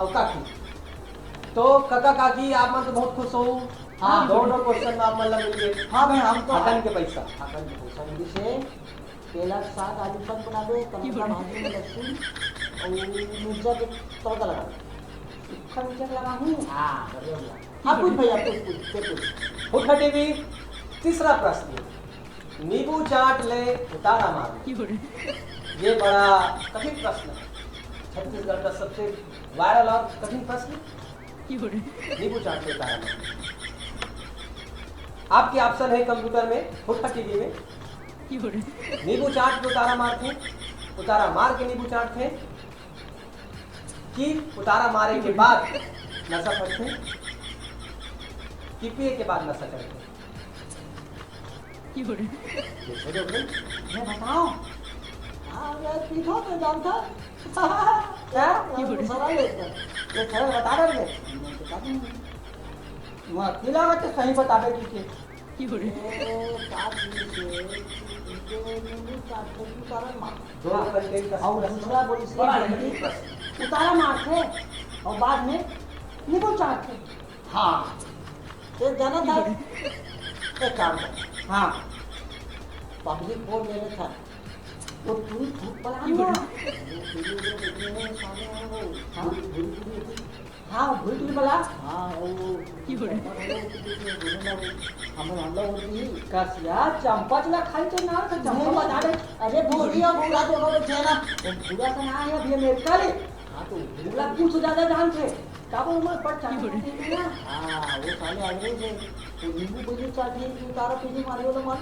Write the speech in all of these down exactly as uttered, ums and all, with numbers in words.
काकी। तो कका काकी, आप मन तो बहुत खुश हो। हाँ। दोनों क्वेश्चन में आप मन ला मिल गए। हाँ भाई, हम तो हकन के पैसा। हकन के पैसा मिलिस हे। तेला के साग, आलू साग बनाबे, टमाटर भाजी में लहसुन अउ मिर्चा के तड़का लगाबे। सूखा मिर्चा के लगाहूँ। हाँ, बढ़िया, बढ़िया। आप पूछ भैया, पूछ, पूछ, ते पूछ। हुठा टीवी, तीसरा प्रश्न। नींबू चाट ले उतारा मार। ये बड़ा कठिन प्रश्न है। छत्तीसगढ़ का सबसे वायरल और कठिन प्रश्न। नींबू चाट के उतारा मार। आपके ऑप्शन है कंप्यूटर में, हुठा टीवी में। नींबू चाट के उतारा मारथे, उतारा मार के नींबू चाटथे, कि उतारा मारे के बाद नशा चढ़थे, कि पिए के बाद नशा चढ़थे। ये छोड़ो भाई, मैं बताओ। हाँ, मैं पीठो में जानता। क्या? ये सवाल है इसका। ये सरल बता रहे थे। मैं बता दूंगा। वहाँ पीला तो सही बतावे की के। ये का चीज है? ये नींबू चाट के उतारा मार। दोनों हाँ। कंटेंट का और दूसरा बोली से बड़ा जल्दी है। उतारा मारथे और बाद में नींबू चाटथे। हाँ। ये जाना था? एक काम कर। हाँ। पब्लिक बोल लेने था। वो पूरी धूप पला ये ना। बोल। वो पूरी वो देखने में साले हैं वो। हाँ। पूरी, पूरी, पूरी होती। हाँ, भूल के बला। हाँ, वो ये बोले। वो बोले ना वो, हम, हम लोग होती। कसिया चंपच ला खाई तो ना, तो चंपा नहीं, बता दे। अरे, भूरी और भूरा दोनों में छे ना। वो भूरा का नाम है, अभी अमेरिका ले। हाँ, तो भूरा कुछ ज्यादा जानथे। का वो उमर पर ये बोले। चाहते हैं ना? हाँ, वो साले अंग्रेज है। वो नींबू पीली चाट है, वो तारा पीली मारी वाला मार।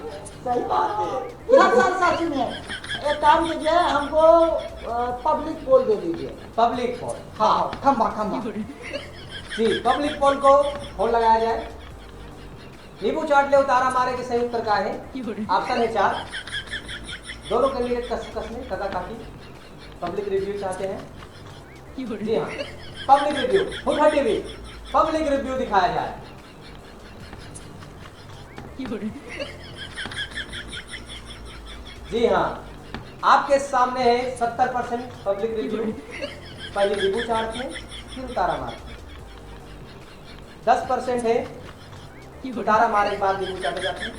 सही बात है। सर, सर, सर, सुनिए। एक काम कीजिए, हमको, अ, पब्लिक पोल दे दीजिए। पब्लिक पोल। हाँ, खंबा, खंबा। जी, पब्लिक पोल को पोल लगाया जाए। नींबू चाट ले उतारा मारे के सही उत्तर का है? ऑप्शन है चार। दोनों कैंडिडेट कस, कस में कका काकी पब्लिक रिव्यू चाहते हैं। जी हाँ, पब्लिक रिव्यू, हुठा टीवी, पब्लिक रिव्यू दिखाया जाए। जी हाँ, आपके सामने है सत्तर परसेंट पब्लिक रिव्यू। पहले नींबू चाटथे, फिर उतारा मारथे। दस परसेंट है उतारा मारे के बाद नींबू चाटे जाथे।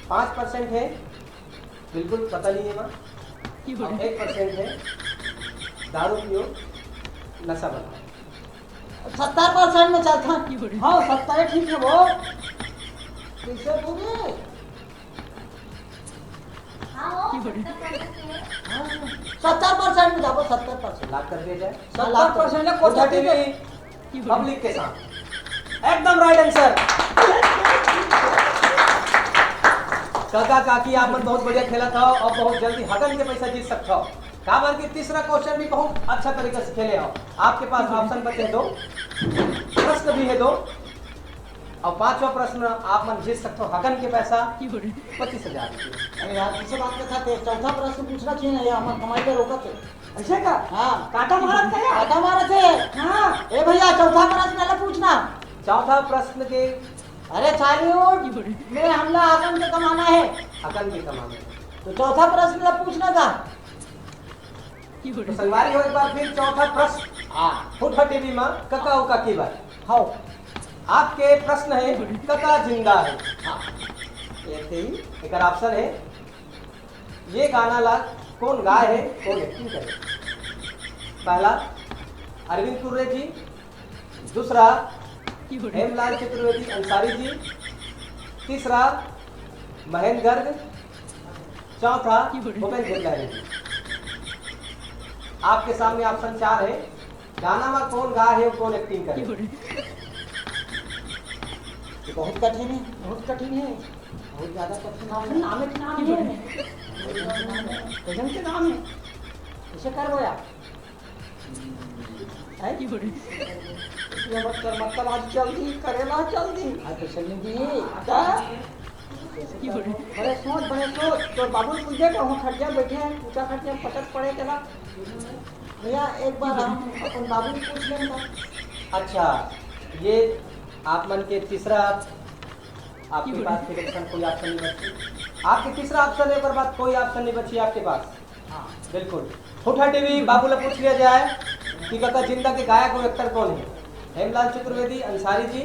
पाँच परसेंट है बिल्कुल पता नहीं है माँ। और एक परसेंट है दारू पियो, नशा बनाओ। सत्तर परसेंट में चलता। हाँ, सत्तर ही ठीक है वो। कैसे बोले? हाँ, वो सत्तर परसेंट है। हाँ, सत्तर परसेंट में जाओ, सत्तर परसेंट। लाख कर दिया जाए। सत्तर परसेंट ना, कोई उठा टीवी। पब्लिक के साथ एकदम राइट आंसर। काका काकी, आप मन बहुत बढ़िया खेला था और बहुत जल्दी हकन के पैसा जीत सकता हो। काबर कि तीसरा क्वेश्चन भी बहुत अच्छा तरीका से खेले हो। आपके पास ऑप्शन बचे दो, प्रश्न भी है दो, और पांचवा प्रश्न आप मन जीत सकते हो हकन के पैसा पच्चीस हजार रुपये। अरे यार, किसे बात करता थे? चौथा प्रश्न पूछना चाहिए ना, ये हमारे कमाई का रोका थे। ऐसे का? हाँ। काटा मारत का यार? काटा मारत है। हाँ। ए भैया, चौथा प्रश्न वाला पूछना। चौथा प्रश्न के अरे चालू में हमला हकन के कमाना है। हकन के कमाना है। तो चौथा प्रश्न ला पूछना था। तो संगवारी हो, एक बार फिर चौथा प्रश्न। हाँ। हुठा टीवी में कका उका की बात। हाँ। आपके प्रश्न है, कका जिंदा है। हाँ। ये सही। एक ऑप्शन है, ये गाना ला कौन गाए है, कौन एक्टिंग करे? पहला अरविंद कुर्रे जी, दूसरा हेमलाल चतुर्वेदी अंसारी जी, तीसरा महेंद्र गर्ग, चौथा भूपेंद्र लहरी जी। आपके सामने ऑप्शन चार है, गाना में कौन गा है और कौन एक्टिंग करे? ये बहुत कठिन है। बहुत कठिन है। बहुत ज्यादा कठिन नाम है। नाम है कि नाम है? गजब के नाम है। इसे कर बोया। है? ये मत कर, मतलब आज चल दी, करेला चल दी। आज तो चलने दी। क्या? बड़े सोच, बड़े सोच। तो बाबू पूछ दे तो हम खटिया बैठे हैं, पूछा खटिया पटक पड़े चला। भैया, एक बार हम अपन बाबू से पूछ लेंगे। अच्छा, ये आप मन के तीसरा, आपके पास फिर ऑप्शन, कोई ऑप्शन नहीं बची। आपके तीसरा ऑप्शन है, ओकर बाद कोई ऑप्शन नहीं बची आपके पास। हाँ। बिल्कुल। हुठा टीवी, बाबू ला पूछ लिया जाए। कि कका जिंदा के गायक अउ एक्टर कौन है? हेमलाल चतुर्वेदी, अंसारी जी,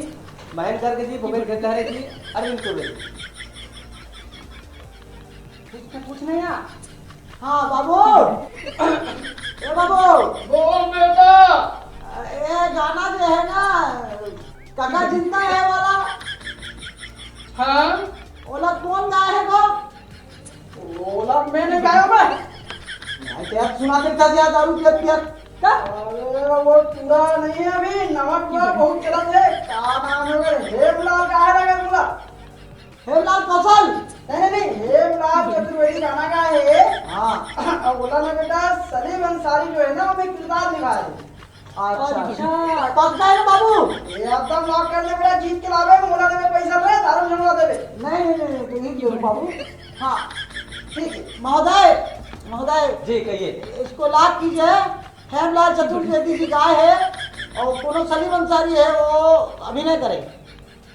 महेंद्र गर्ग जी, भूपेंद्र खंडहरे जी, अरविंद कुर्वे जी। कुछ नहीं, कुछ नहीं यार। हाँ बाबू, ए बाबू, बोल बेटा। ए गाना जो है ना, कका जिंदा है वाला, हाँ। ओला कौन गाए है गो? ओला मैं नहीं गाया मैं। नहीं तो यार सुना देता यार, दारू पियत पियत। का? अरे वो पूरा नहीं है अभी, नवा पूरा बहुत चलत है। का नाम है वो? हेमलाल का है लगा पूरा। हेमलाल कौशल। नहीं, नहीं, नहीं, हेमलाल चतुर्वेदी गाना का है। हाँ। अब बोला ना बेटा, सलीम अंसारी जो है ना, वो भी किरदार निभा है। अच्छा, अच्छा। पक्का है ना बाबू? ये एकदम लॉक कर दे बेटा, जीत के लावे, मोला देवे पैसा रे, दारू झंडवा देवे। नहीं, नहीं, नहीं, नहीं, तो यही क्यों बाबू? हाँ, ठीक है। महोदय, महोदय, जी, कहिए। इसको लॉक कीजिए। हेमलाल चतुर्वेदी जी गाए है और कोनो सलीम अंसारी है, वो अभिनय करे।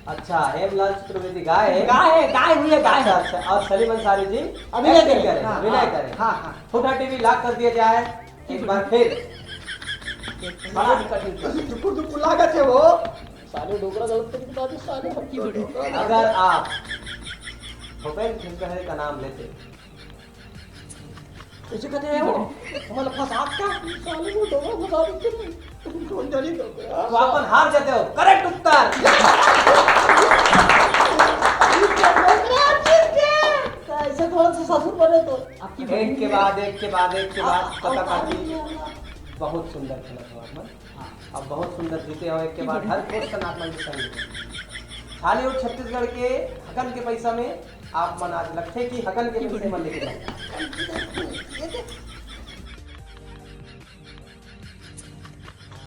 अच्छा, हेमलाल चतुर्वेदी गाए है। गाए है, गाए हुए गाए अच्छा, हैं। अच्छा, और सलीम अंसारी जी अभिनय एक्टिंग करें। करें, हाँ, अभिनय हाँ, करें। हाँ, हाँ। फूटा टीवी लॉक कर दिया जाए एक बार फिर। बड़ा ही कठिन प्रश्न। टुकुर टुकुर लागत है वो। साले डोकरा गलत तरीके से बात, साले। अगर आप भूपेंद्र खंडहरे का नाम लेते, कैसे कहते हैं वो? हमारे पास आपका साले वो डोकरा फंसा देते हैं। कौन जाने डोकरा? तो अपन हार जाते हो। करेक्ट उत्तर। ऐसे कौन से ससुर बने तो? एक के बाद एक के बाद एक के बाद आप, पता आप, पाती। बहुत सुंदर खेला था आप मन। हाँ। अब बहुत सुंदर जीते हो, एक के बाद हर क्वेश्चन आप मन के सही है। खाली वो छत्तीसगढ़ के हकन के पैसा में आप मन आज लगथे कि हकन के पैसे मन लेके जाओ।